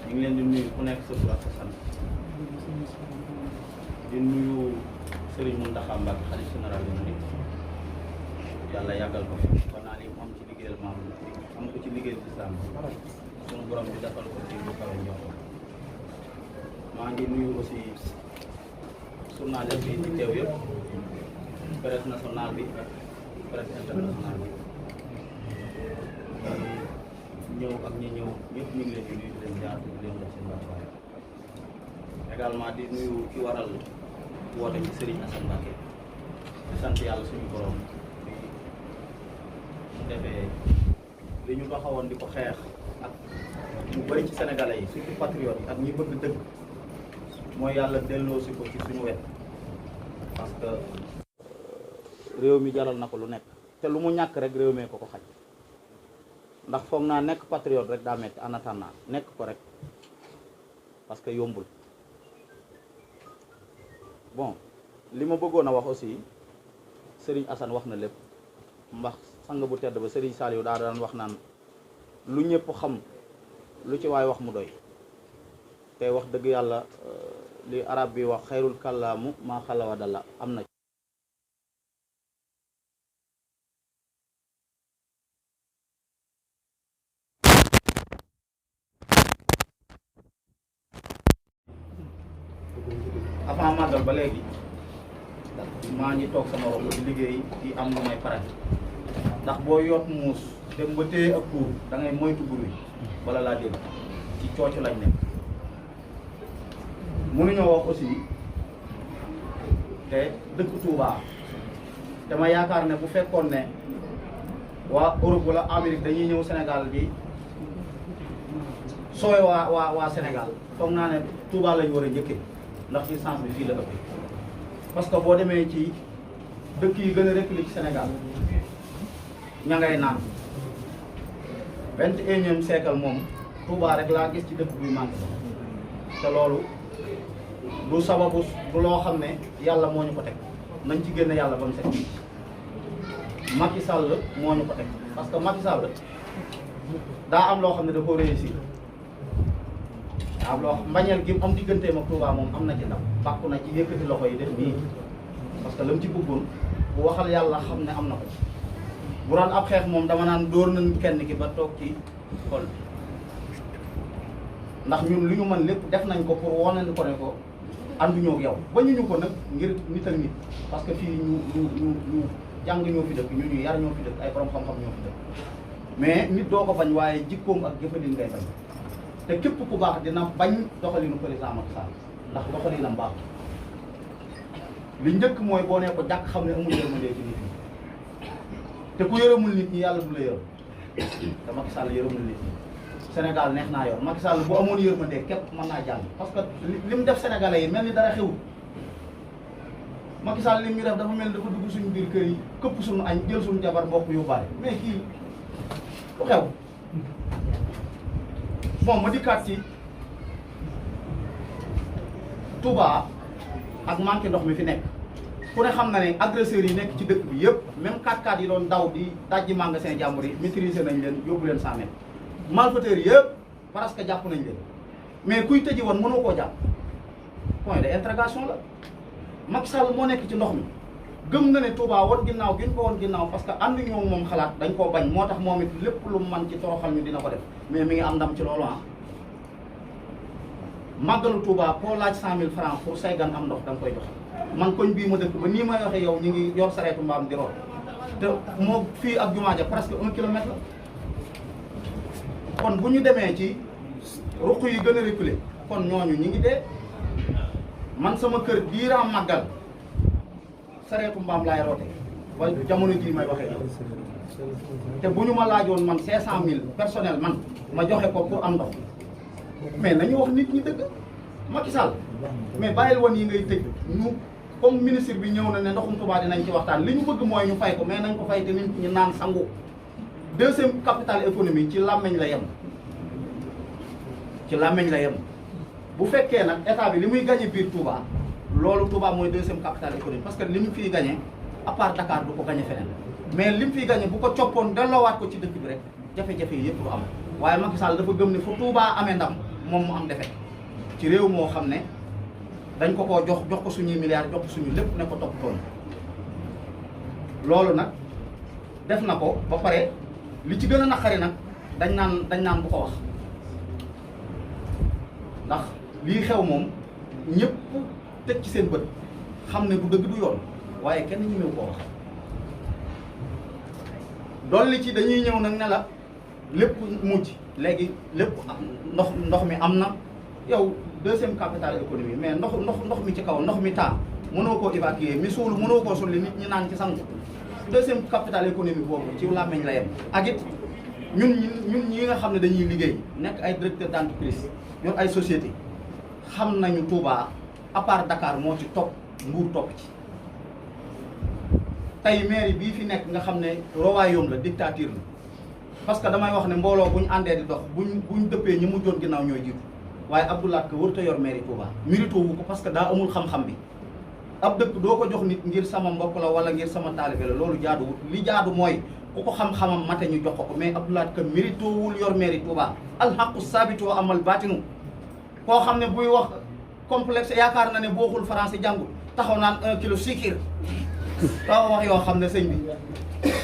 ñu ngi leen di nuyu ku nekk sa tur ak sa sant di nuyu Serigne Mountakha Mbacké xalifa général bi murid yàlla yàggal ko fi ba naa li mu am ci liggéeyal maam am ko ci liggéeyal islam sunu borom bi defal ko ci lu kawe njort maa ngi nuyu aussi journaliste yi ci teew yëpp presse nationale bi presse internationale bi ñëw ak ñi ñëw ñëpp ñu ngi leen di nuyu di leen jaar di leen jox seen wàccuwaay également di nuyu ki waral woote ci Serigne Assane Mbacké di sant yàlla suñu borom bi mu defee li ñu taxawoon di ko xeex ak mu bëri ci sénégalais yi surtout patriotes yi ak ñi bëgg dëgg mooy yàlla delloo si ko ci suñu wet parce que réew mi jaral na ko lu nekk te lu mu ñàkk rek réew mee ko ko xaj ndax foog naa nekk patriote rek daa metti en attendant nekk ko rek parce que yombul bon li ma bëggoon a wax aussi Serigne Assane wax na lépp mbax sang bu tedd ba Serigne Saliou daa daan wax naan lu ñëpp xam lu ci waay wax mu doy te wax dëgg yàlla li arab bi wax xayrul kàllaamu maa xalawa dalla am na avant màggal ba léegi maa ngi toog sama roq di liggéey di am lu may pare ndax boo yoot muus dem ba téye ak buur da ngay moytu bur wi wala laa dégg ci coocu lañ nekk mënuñoo wax aussi te dëkk Touba te ma yaakaar ne bu fekkoon ne waa Europe wala Amérique dañuy ñëw Sénégal bi sooy waa Sénégal foog naa ne Touba lañu war a njëkkee ndax distance bi fii la ëpp parce que boo demee ci dëkk yi gën a reculé ci Sénégal ña ngay naan 21e siècle moom Touba rek laa gis ci dëkk buy manqué te loolu du sababu du loo xam ne yàlla moo ñu ko teg nañ ci génn yàlla ba mu set Macky Sall moo ñu ko teg parce que Macky Sall daa am loo xam ne da ko réussir am loo mbañeel gi mu am digganteem ak Touba moom am na ci ndam bàkku na ci yëkkati loxo yi def nii parce que la mu ci bëggoon bu waxal yàlla xam ne am na ko bu doon ab xeex moom dama naan dóor nañ kenn ki ba toog ci xol ndax ñun lu ñu mën lépp def nañ ko pour wane ko ne ko ànduñoo ak yow bañuñu ko nag ngir nit ak nit parce que fii ñu jàng ñoo fi dëkk ñu yar ñoo fi dëkk ay borom xam-xam ñoo fi dëkk mais nit doo ko bañ waaye jikkoom ak jëfandin ngay bañ te képp ku baax dina bañ doxalinu président Macky Sall ndax doxalinam baax li njëkk mooy boo nee ko jàkk xam ne amul yërmande ci nit ñi te ku yërëmul nit ñi yàlla du la yërëm te Macky Sall yërëmul nit ñi Sénégal neex naa yor Macky Sall bu amoon yërmande képp mën naa jàll parce que li mu def sénégalais yi mel ni dara xewul Macky Sall li mu def dafa mel ni dafa dugg suñu biir kër yi këpp suñu añ jël suñu jabar mbokk yóbbaale mais kii lu xew bon ma dikkaat ci Touba ak manqué ndox mi fi nekk ku ne xam na ne agresseurs yi nekk ci dëkk bi yëpp même 4x4 yi doon daw di dajji magasin jàmbur yi maîtriser nañ leen yóbbu leen 100 mètres malfaiteurs yëpp parce que jàpp nañ leen mais kuy tëji woon mënoo koo jàpp point de interrogation la Macky Sall moo nekk ci ndox mi gëm na ne Touba woon ginnaaw gi ñu ko woon ginnaaw parce que ànd ñoo moom xalaat dañ koo bañ moo tax moom it lépp lu man ci toroxal ñu dina ko def mais mi ngi am ndam ci loolu ah màggalu Touba koo laaj 100 000 francs pour say gan am ndox da nga koy joxe man koñ bii ma dëkk ba nii may waxee yow ñu ngi yor sareetu mbaam di root te moo fii ak jumaa ja presque 1 kilomètre la kon bu ñu demee ci ruq yi gën a reculé kon ñooñu ñi ngi dee man sama kër diiraa màggal sareetu mbaam laay roote ba jamono jii may waxee yow te bu ñu ma laajoon man 500 000 personnel man ma joxe ko pour am ndox mais nañu wax nit ñi dëgg Macky Sall mais bàyyil woon yi ngay tëj ñu comme ministre bi ñëw na ne ndoxum Touba dinañ ci waxtaan li ñu bëgg mooy ñu fay ko mais nañ ko fay te nit ñi naan sangu deuxième capital économique ci làmmeñ la yem ci làmmeñ la yem bu fekkee nag état bi li muy gagné biir Touba loolu Touba mooy deuxième capital économique parce que li mu fiy gagné à part Dakar du ko gagné feneen mais li mu fiy gagné bu ko coppoon delloowaat ko ci dëkk bi rek jafe-jafe yi yëpp du am waaye Macky Sall dafa gëm ne fu Touba amee ndam moom mu am defet ci réew moo xam ne dañ ko koo jox ko suñuy milliards jox ko suñu lépp ne ko toppatoo loolu nag def na ko ba pare li ci gën a naqari nag dañ naan bu ko wax ndax lii xew moom ñëpp teg ci seen bët xam ne du dëgg du yoon waaye kenn ñu ñëw koo wax dolli ci dañuy ñëw nag ne la lépp mujj léegi lépp ndox mi am na yow deuxième capitale économique mais ndox mi ci kaw ndox mi taa mënoo koo évacuer mi suulu mënoo koo sulli nit ñi naan ci sangu deuxième capitale économique boobu ci làmmiñ la yem ak it ñun ñi nga xam ne dañuy liggéey nekk ay directeur d'entreprise yor ay société xam nañu Touba à part Dakar moo ci topp Mbour topp ci tey mairie bii fi nekk nga xam ne royaume la dictature la parce que damay wax ne mbooloo bu ñu àndee di dox buñ dëppee ñi mujjoon ginnaaw ñooy jiitu waaye Abdoulaye Ka warut a yor mairie Touba mérito wu ko parce que daa amul xam-xam bi ab dëkk doo ko jox nit ngir sama mbokk la wala ngir sama taalibe la loolu jaaduwut li jaadu mooy ku ko xam-xamam mate ñu jox ko mais Abdoulaye Ka mérito wul yor mairie Touba alxaqu saabitu wa amal baatinu koo xam ne buy wax complexe yaakaar na ne boo xul français jàngul taxaw naan 1 kilo sikir taw wax yoo xam ne sëñ bi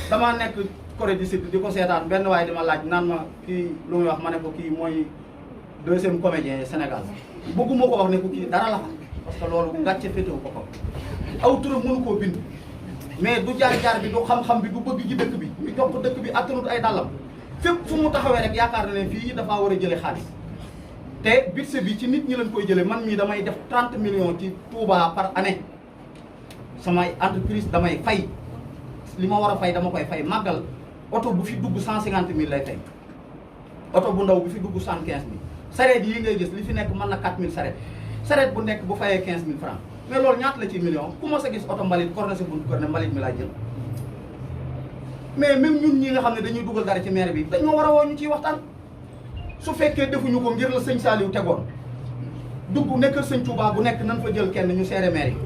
damaa nekk Corée du Sud di ko seetaan benn waaye di ma laaj naan ma kii lu muy wax ma ne ko kii mooy deuxième comédien Sénégal bëgguma ko wax ne ko kii dara la fa parce que loolu gàcce féetewu ko aw turam mënu koo bind mais du jaar-jaar bi du xam-xam bi du bëgg ji dëkk bi ñu jox ko dëkk bi attanut ay dàllam fépp fu mu taxawee rek yaakaar na ne fii dafaa war a jële xaalis te budget bi ci nit ñi lañ koy jëlee man mii damay def 30 millions ci Touba par année samay entreprise damay fay li ma war a fay dama koy fay màggal oto bu fi dugg 150 000 lay fay oto bu ndaw bu fi dugg 75 000 sareet yi ngay gis li fi nekk mën na 4 000 sareet bu nekk bu fayee 15 000 francs mais loolu ñaata la ci million ku ma sa gis oto mbalit corne sa buntu kër ne mbalit mi laa jël mais même ñun ñi nga xam ne dañuy dugal dara ci maire bi dañoo war a woo ñu ciy waxtaan su fekkee defuñu ko ngir la sëñ Saliou tegoon dugg nekk sëñ Touba bu nekk nan fa jël kenn ñu seere maire yi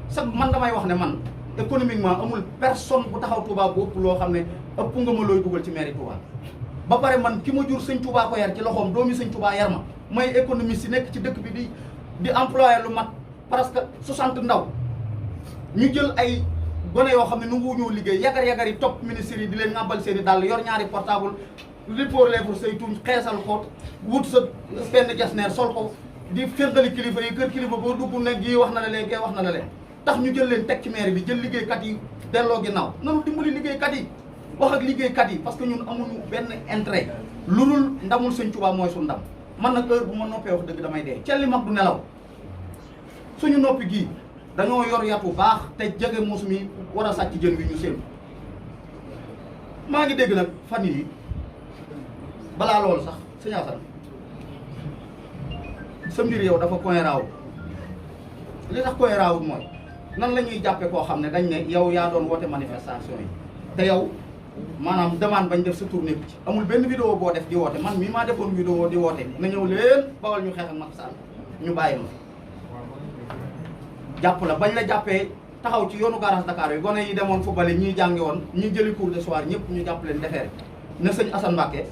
sax man damay wax ne man économiquement amul personne bu taxaw Touba bu ëpp loo xam ne ëpp nga ma looy dugal ci mairie Touba ba pare man ki ma jur sëñ Touba ko yar ci loxoom doomi sëñ Touba yar ma may économiste yi nekk ci dëkk bi di employé lu mat presque 60 ndaw ñu jël ay gone yoo xam ne nu ngu ñëw liggéey yagar yi topp ministres yi di leen ngàbbal seen i dàll yor ñaari portable ripoor lèvre say tuñ xeesal ko wut sa benn jasneer sol ko di férdali kilifa yi kër kilifa boo dugg ne gii wax na la leen kee wax na la leen tax ñu jël leen teg ci maire bi jël liggéeykat yi delloo ginnaaw nanu dimbali liggéeykat yi wax ak liggéeykat yi parce que ñun amuñu benn intérêt lu dul ndamul sëñ Tuubaa mooy suñu ndam man nag heure bu ma noppee wax dëgg damay dee celli mag du nelaw suñu noppi gii dañoo yor yatu baax te jege muus mi war a sàcc jën wi ñu séen maa ngi dégg nag fan yi balaa loolu sax sëñ Assane sa mbir yow dafa cohérent li tax cohérent mooy nan la ñuy jàppee koo xam ne dañ ne yow yaa doon woote manifestation yi te yow maanaam demande bañ def sa tournée bi ci amul benn vidéo boo def di woote man mii maa defoon vidéo di woote na ñëw leen bawal ñu xeex ak Macky Sall ñu bàyyi ma jàpp la bañ la jàppee taxaw ci yoonu garage Dakar yi gone yi demoon fu bale ñiy jàngi woon ñi jëli cours de soir ñëpp ñu jàpp leen defeere na sëñ Assane Mbacké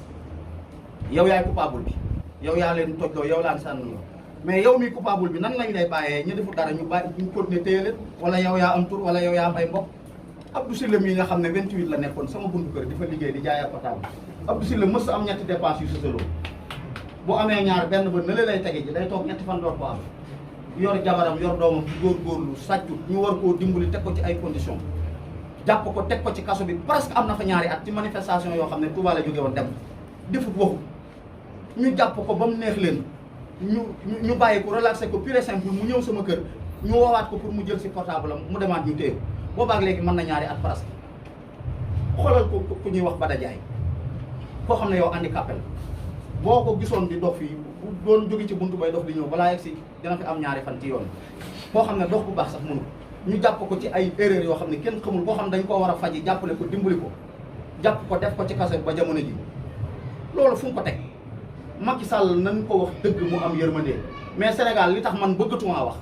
yow yaay coupable bi yow yaa leen tojloo yow laan sànn mais yow mi coupable bi nan lañ lay bàyyee ñu deful dara ñu bàyyi ñu continuer téye leen wala yow yaa am tur wala yow yaa am ay mbokk Abdou Sylla mii nga xam ne 28 la nekkoon sama buntu kër di fa liggéey di jaayaat portable Abdou Sylla mës am ñetti dépense yu sësaloo bu amee ñaar benn ba nële lay tege ji day toog ñetti fan door ko am yor jabaram yor doomam góorgóorlu sàccut ñu war koo dimbali teg ko ci ay conditions jàpp ko teg ko ci kaso bi presque am na fa ñaari at ci manifestation yoo xam ne Touba la jóge woon dem defut waxu ñu jàpp ko ba mu neex leen ñu bàyyi ko relaxé ko pure et simple mu ñëw sama kër ñu woowaat ko pour mu jël si portable am mu demaat ñu téye boobaak léegi mën na ñaari at presque xoolal ko ku ñuy wax Bada Jaay koo xam ne yow handicapé la boo ko gisoon di dox fii bu doon jóge ci buntu bay dox di ñëw balaa yegg si dina fi am ñaari fan ci yoon koo xam ne dox bu baax sax mënu ñu jàpp ko ci ay erreur yoo xam ne kenn xamul koo xam ne dañ koo war a faji jàppale ko dimbali ko jàpp ko def ko ci kaso ba jamono ji loolu fu mu ko teg Macky Sall nañ ko wax dëgg mu am yërmande mais Sénégal li tax man bëggatuma wax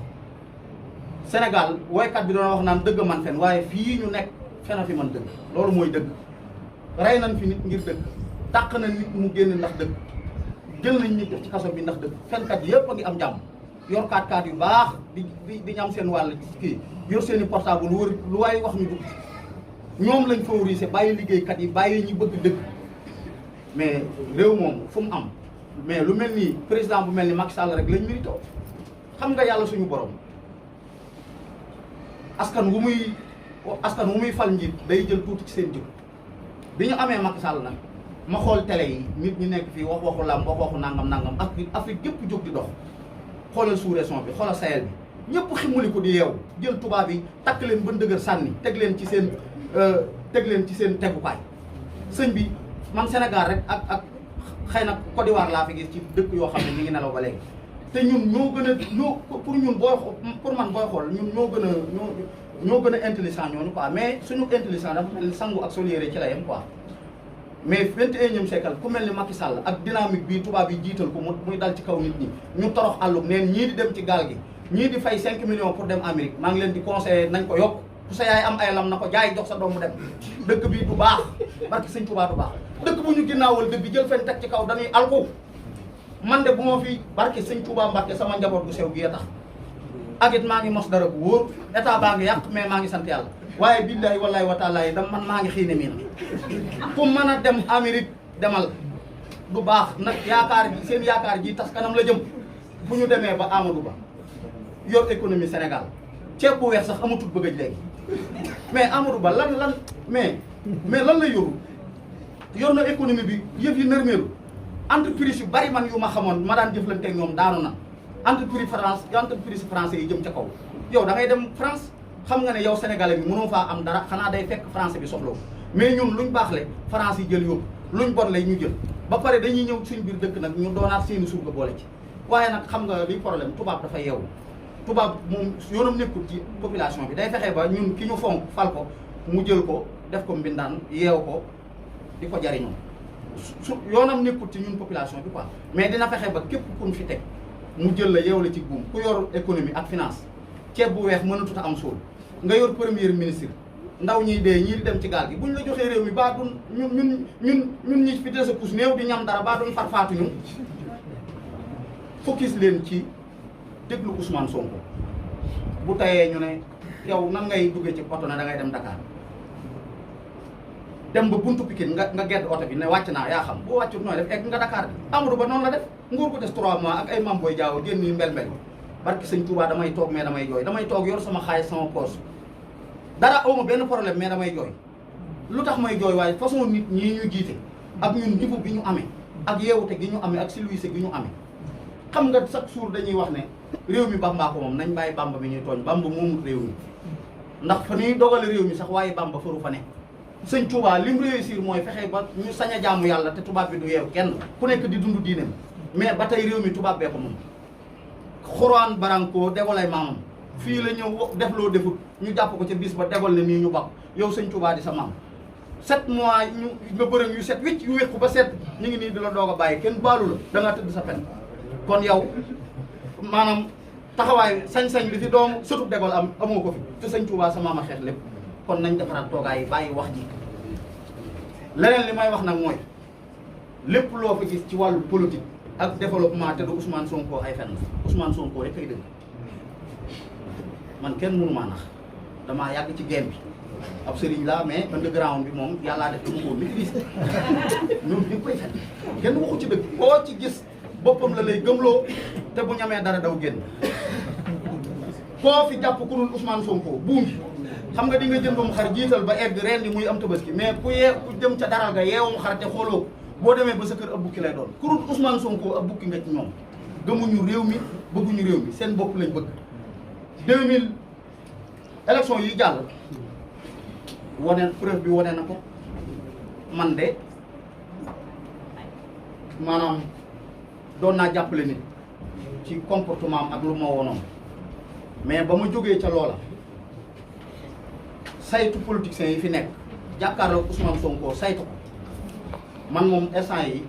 Sénégal woykat bi doon wax naan dëgg man fen waaye fii ñu nekk fena fi man dëgg loolu mooy dëgg rey nañ fi nit ngir dëgg dàq na nit mu génn ndax dëgg jël nañ nit def ci kaso bi ndax dëgg fenkat yëpp a ngi am jàmm yor kaat yu baax di ñam seen wàll kii yor seen i portable wër lu waaye wax ñu dugg ñoom lañ favoriser bàyyi liggéeykat yi bàyyi ñi bëgg dëgg mais réew moom fu mu am mais lu mel ni président bu mel ni Macky Sall rek lañ mérito xam nga yàlla suñu borom askan wu muy fal njiit day jël tuuti ci seen jëf bi ñu amee Macky Sall nag ma xool télé yi nit ñi nekk fii wax waxu làmb wax waxu nangam Afrique gépp jóg di dox xoolal sous-région bi xoolal Sahel bi ñëpp ximuli ko di yeewu jël tubaab yi takk leen ba ndëgër sànni teg leen ci seen tegukaay sëñ bi man Sénégal rek ak xëy na Côte d'Ivoire laa fi gis ci dëkk yoo xam ne ñu ngi nelaw ba léegi te ñun ñoo gën a pour ñun pour man booy xool ñun ñoo gën a intelligent ñooñu quoi mais suñu intelligent dafa mel ni sangu ak soliéré ci la yem quoi mais 21e siècle ku mel ni Macky Sall ak dynamique bii tubaab yi jiital ko muy dal ci kaw nit ñi ñu torox àllum neen ñii di dem ci gaal gi ñii di fay 5 millions pour dem Amérique maa ngi leen di conseiller nañ ko yokk ku sa yaay am ay lam na ko jaay jox sa doomu dem dëkk bi du baax barki sëñ Tuubaa du baax dëkk bu ñu ginnaawal dëgg jël fen teg ci kaw dañuy alku man de bu ma fi barki sëñ Tuubaa Mbàkke sama njaboot gu sew gi tax ak it maa ngi mos dara bu wóor état baa ngi yàq mais maa ngi sant yàlla waaye billahi wallahi wa taala yi man maa ngi xiine mii na fu mën a dem Amérique demal du baax nag yaakaar ji seen yaakaar ji tas kanam la jëm bu ñu demee ba Amadou Ba yor économie Sénégal ceeb bu weex sax amatul bëgg léegi mais Amadou Ba lan mais lan la yoru yor na économie bi yëf yi nërmeelu entreprise yu bari man yu ma xamoon ma daan jëflanteeg ñoom daanu na entreprise français yi jëm ca kaw yow da ngay dem France xam nga ne yow sénégalais bi mënoo faa am dara xanaa day fekk français bi soxla mais ñun luñ baax le France yi jël yóbbu luñ bon lay ñu jël ba pare dañuy ñëw suñ biir dëkk nag ñu doonaat seeni surga boole ci waaye nag xam nga liy problème tubaab dafa yeewu tubaab moom yoonam nekkul ci population bi day fexe ba ñun ki ñu fonk fal ko mu jël ko def ko mbindaan yeew ko di ko jariñoo su yoonam nekkul ci ñun population bi quoi mais dina fexe ba képp kun fi teg mu jël la yeew la ci buum ku yor économie ak finance ceeb bu weex mënatut a am suul nga yor premier ministre ndaw ñiy dee ñii di dem ci gaal gi buñ la joxee réew mi baa dun ñun ñi fi des a pousse néew di ñam dara baa dun farfaatu ñu focus leen ci déglu Ousmane Sonko bu tayee ñu ne yow nan ngay duggee ci oto ne da ngay dem Dakar dem ba buntu Pikine nga gedd oto bi ne wàcc naa yaa xam boo wàccut nooy def egg nga Dakar bi Amadou Ba noonu la def nguur gu des 3 mois ak ay Mame Boye Diao génn yi mbel-mbel barki sëñ Touba damay toog mais damay jooy damay toog yor sama xaalis sama poche dara awma benn problème mais damay jooy lu tax may jooy waaye façon nit ñii ñu jiite ak ñun niveau bi ñu amee ak yeewute gi ñu amee ak silwise gi ñu amee xam nga chaque jour dañuy wax ne réew mi Bamba ko moom nañ bàyyi Bamba mi ñuy tooñ Bamba moomut réew mi ndax fa ñuy dogale réew mi sax waaye Bamba faru fa ne sëñ Touba li mu réussir mooy fexe ba ñu sañ a jaamu yàlla te tubaab bi du yeew kenn ku nekk di dund diineem mais ba tey réew mi tubaab bee ko moom xuraan baranko degolay maamam fii la ñëw def loo defut ñu jàpp ko ca bis ba degol ne nii ñu bokk yow sëñ Touba di sa maam 7 mois ñu nga bërëm yu set wicc yu wéqu ba set ñu ngi nii di la doog a bàyyi kenn baalu la da ngaa tëdd sa pen kon yow maanaam taxawaay sañ-sañ bi fi doomu sëtub degol am amoo ko fi te sëñ Touba sa maam a xeex lépp kon nañ defaraat toogaay yi bàyyi wax ji leneen li may wax nag mooy lépp loo fa gis ci wàllu politique ak développement te du Ousmane Sonko ay fenn Ousmane Sonko rek ay dëgg man kenn mënu maa nax damaa yàgg ci game bi ab sëriñ laa mais underground bi moom yàllaa def dama koo maîtriser ñoom ñu ngi koy fen kenn waxu ci dëgg koo ci gis boppam la lay gëmloo te bu ñamee dara daw génn koo fi jàpp ku dul Ousmane Sonko buum bi xam nga di nga jëndum xar jiital ba egg ren di muy am tabaski mais ku jëm ca daral ga yeewum xar te xooloo boo demee ba sa kër ab bukki lay doon ku dul Ousmane Sonko ab bukki nga ci ñoom gëmuñu réew mi bëgguñu réew mi seen bopp lañ bëgg 2000 élection yi jàll wane preuve bi wane na ko man de maanaam doon naa jàppale nit ci comportement am ak lu ma wonoon mais ba ma jógee ca loola saytu politiciens yi fi nekk jàkkaarloo Ousmane Sonko saytu ko man moom instant yi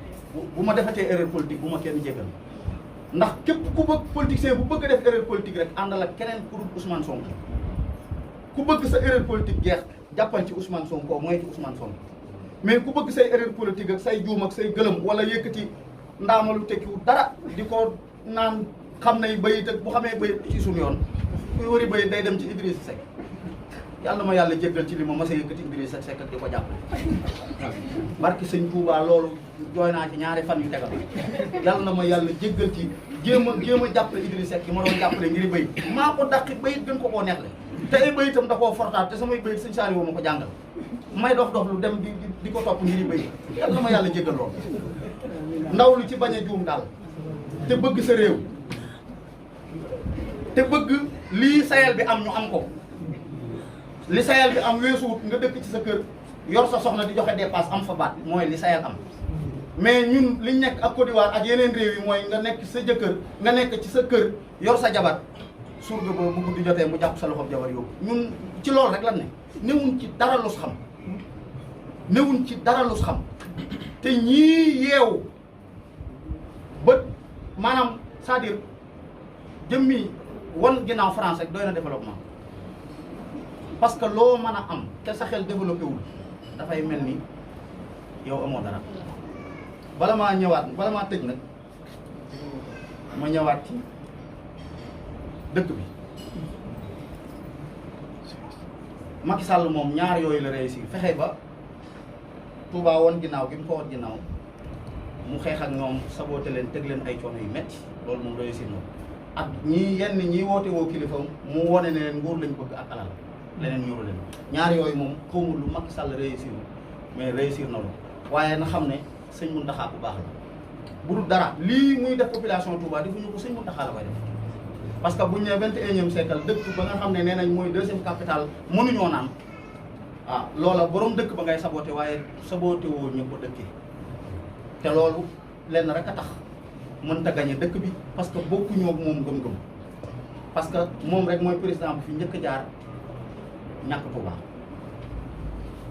bu ma defatee erreur politique bu ma kenn jégal ndax képp ku bëgg politicien bu bëgg a def erreur politique rek àndal ak keneen ku dul Ousmane Sonko ku bëgg sa erreur politique jeex jàppal ci Ousmane Sonko mooy ci Ousmane Sonko mais ku bëgg say erreur politique ak say juum ak say gëlëm wala yëkkati ndaamalu tekkiwu dara di ko naan xam nay bayit ak bu xamee bayit ci suñu yoon kuy wari bayit day dem ci Idrissa Seck yàlla ma yàlla jéggal ci li ma mas a yëkkati Idrissa Seck ak di ko jàppale barki sëñ Touba loolu jooy naa ci ñaari fan yu tegal yàlla na ma yàlla jéggal ci jéem a jàppale Idrissa Seck yi ma doon jàppale ngir bayit maa ko dàqi bayit gën ko koo neexle te ay bayitam da koo fortaat te samay bayit sëñ Saliou ma ko jàngal may dox lu dem di ko topp ngir bayit yàlla na ma yàlla jéggal loolu ndaw lu ci bañ a juum daal te bëgg sa réew te bëgg lii Sahel bi am ñu am ko li Sahel bi am weesuwut nga dëkk ci sa kër yor sa soxna di joxe dépasse am fa baat mooy li Sahel am mais ñun liñ nekk ak Côte d'Ivoire ak yeneen réew yi mooy nga nekk sa jëkkër nga nekk ci sa kër yor sa jabar surga ba bu guddi jotee mu jàpp sa loxob jabar yóbbu ñun ci loolu rek lan ne newuñ ci dara lus xam newuñ ci dara lus xam te ñii yeewu ba maanaam c'est-à-dire jëmmi wan ginnaaw France rek doy na développement parce que loo mën a am te sa xel développé wul dafay mel ni yow amoo dara bala maa tëj nag ma ñëwaat ci dëkk bi Macky Sall moom ñaar yooyu la réussir fexe ba Touba woon ginnaaw gi mu ko woon ginnaaw mu xeex ak ñoom saboté leen teg leen ay coono yu metti loolu moom réussir na ak ñi woote woo kilifa mu wone ne leen nguur lañ bëgg ak alal leneen ñuru leen ñaar yooyu moom xawma lu Macky Sall réussir mais réussir na lu waaye na xam ne sëñ Mountakha bu baax la bu dul dara lii muy def population Touba defuñu ko sëñ Mountakha la koy def parce que buñ ne 21e siècle dëkk ba nga xam ne nee nañ mooy 2e capitale mënuñoo naan loola borom dëkk ba ngay saboté waaye saboté woo ñu ko dëkkee te loolu lenn rek a tax mënta gañe dëkk bi parce que bokkuñoo ak moom gëm-gëm parce que moom rek mooy président bu fi njëkk a jaar ñàkk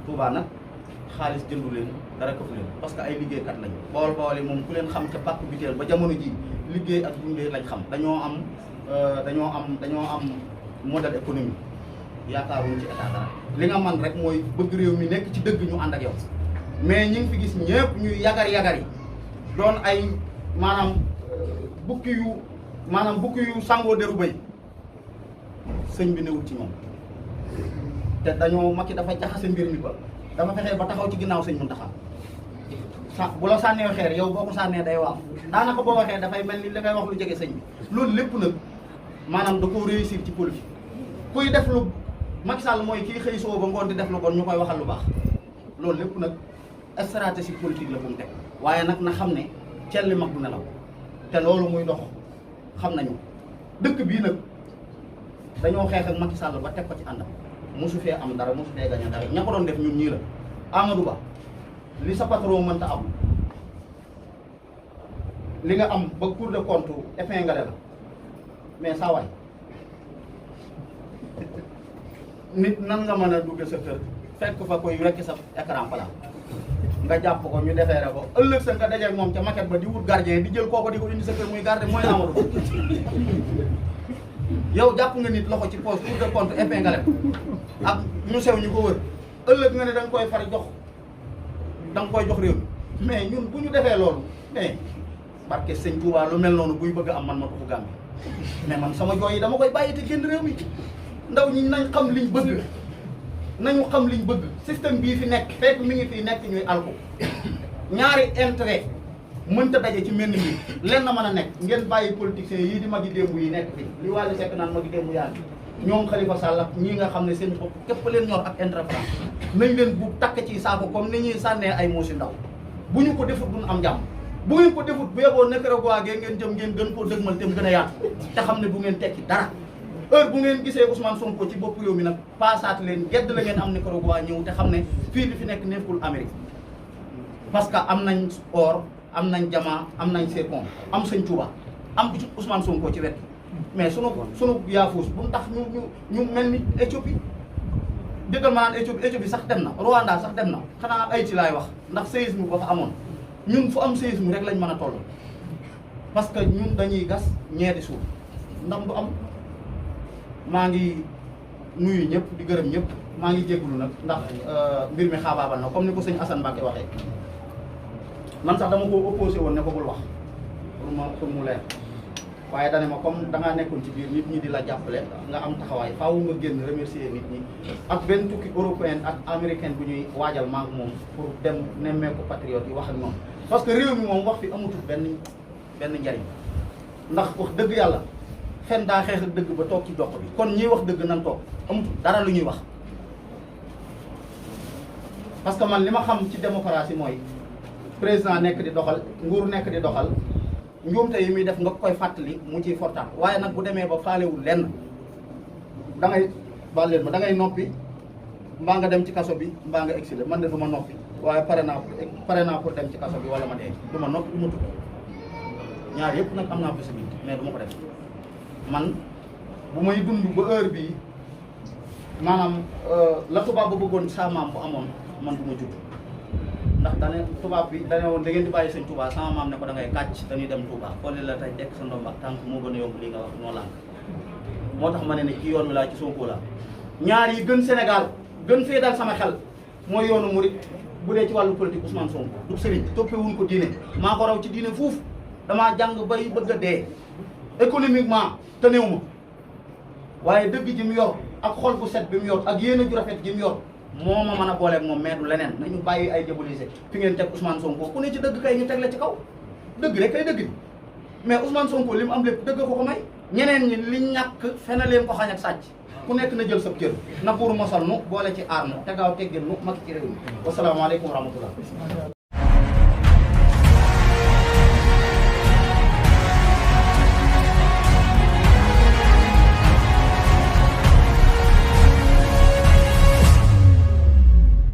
Touba nag xaalis jëndu leen dara këfu leen parce que ay liggéeykat lañu Bawol yi moom ku leen xam ca pàkk biteel ba jamono ji liggéey ak dundee lañ xam dañoo am modèle économique yaakaaruñu ci état dara li nga man rek mooy bëgg réew mi nekk ci dëgg ñu ànd ak yow mais ñi ngi fi gis ñëpp ñuy yagar yi doon ay maanaam bukki yu sangoo deru bëy sëñ bi newul ci ñoom te dañoo Macky dafa jaxase mbir mi ba dafa fexe ba taxaw ci ginnaaw sëñ Mountakha bu la sànnee xeer yow boo ko sànnee day waaw daanaka boo waxee dafay mel ni li ngay wax lu jege sëñ bi loolu lépp nag maanaam da koo réussir ci politique kuy def lu Macky Sall mooy kii xëy soo ba ngoon di def lu bon ñu koy waxal lu baax loolu lépp nag stratégie politique la bu mu teg waaye nag na xam ne celli mag du nelaw te loolu muy dox xam nañu dëkk bii nag dañoo xeex ak Macky Sall ba teg ko ci àndam mosu fee am dara mosu fee gañe dara ña ko doon def ñun ñii la Amadou Ba li sa patron mënta am li nga am ba Cour des comptes épinglé la mais saa waay nit nan nga mën a dugge sa kër fekk fa koy rekk sa écran plat nga jàpp ko ñu defeere ko ëllëg sa nga dajeeg moom ca maquette ba di wut gardien di jël kooko di ko indi sa kër muy garde mooy Amadou Ba yow jàpp nga nit loxo ci poche Cour des comptes épinglé ak ñu sew ñu ko wër ëllëg nga ne da nga koy far jox da nga koy jox réew mi mais ñun bu ñu defee loolu mais barke sëñ Touba lu mel noonu buy bëgg am man ma ko fu Gàmbi mais man sama jooy yi dama koy bàyyi te génn réew mi ndaw ñi nañ xam liñ bëgg nañu xam liñ bëgg système bii fi nekk fekk mi ngi fi nekk ñuy alko ñaari intérêt mënta daje ci mel ni leen na mën a nekk ngeen bàyyi politiciens yii di magi démb yi nekk fi li Wally Seck naan magi démb yaa ñoom Khalifa Sall ak ñii nga xam ne seen bopp képp leen ñor ak intérêt France nañ leen bu takk ci saako comme ni ñuy sànnee ay muusi ndaw bu ñu ko defut duñ am jàmm bu ngeen ko defut bu yeboo Nicaragua gee ngeen jëm ngeen gën koo dëgmal te mu gën a yaatu te xam ne bu ngeen tekki dara heure bu ngeen gisee Ousmane Sonko ci bopp réew mi nag paasaat leen gedd la ngeen am Nicaragua ñëw te xam ne fii li fi nekk nekkul Amérique parce que am nañ or am nañ jamaa am nañ zircon am sëñ Touba am Ousmane Sonko ci wet mais sunu yaafuus bu mu tax ñu mel ni Éthiopie dëggal ma naan Éthiopie sax dem na Rwanda sax dem na xanaa Haïti laay wax ndax séisme ba fa amoon ñun fu am séisme rek lañ mën a toll parce que ñun dañuy gas ñeeti suuf ndam du am maa ngi nuyu ñëpp di gërëm ñëpp maa ngi jégalu nag ndax mbir mi xaabaabal na comme ni ko sëñ Assane Mbacké waxee man sax dama ko opposé woon ne ko bul wax pour mu leer waaye dane ma comme da ngaa nekkoon ci biir nit ñi di la jàppale nga am taxawaay faaw nga génn remercier nit ñi ak benn tukki européen ak américaine bu ñuy waajal maak moom pour dem nemmeeku patriote yi wax ak ñoom parce que réew mi moom wax fi amatul benn njariñ ndax wax dëgg yàlla fen daa xeex ak dëgg ba toog ci dox bi kon ñiy wax dëgg nan toog amatul dara lu ñuy wax parce que man li ma xam ci démocratie mooy président nekk di doxal nguur nekk di doxal njuumte yi muy def nga koy fàttali mu ciy fortaat waaye nag bu demee ba faalewul lenn da ngay baal leen ma da ngay noppi mbaa nga dem ci kaso bi mbaa nga exilé man de du ma noppi waaye pare naa pour dem ci kaso bi wala ma dee du ma noppi du ma tudd ñaar yëpp nag am naa possibilité mais du ma ko def man bu may dund ba heure bii maanaam la tubaab ba bëggoon sa maam bu amoon man du ma judd ndax dane tubaab bi dane woon da ngeen di bàyyi sëñ Touba sama maam ne ko da ngay kàcc dañuy dem Touba xooli la tey tekk sa ndomb ak tànk moo gën a yomb li nga wax noo lànk moo tax ma ne ci yoon wi laa ci Sonko la ñaar yi gën Sénégal gën fee dal sama xel mooy yoonu murit bu dee ci wàllu politique Ousmane Sonko du sëriñ toppewuñ ko diine maa ko raw ci diine fuuf damaa jàng bay bëgg a dee économiquement te néew ma waaye dëgg ji mu yor ak xol bu set bi mu yor ak yéene ju rafet ji mu yor moo ma mën a booleeg moom mais du leneen nañu bàyyi ay diabolisé fi ngeen teg Ousmane Sonko ku ne ci dëgg kay ñu teg la ci kaw dëgg rek kay dëgg mais Ousmane Sonko li mu am lépp dëgg ko may ñeneen ñi li ñàkk fena leen ko xañ ak sàcc ku nekk na jël sab cër na pour mosal nu boole ci aar nu te gaaw teggil nu mag ci réew mi wasalaamaaleykum wa rahmatullah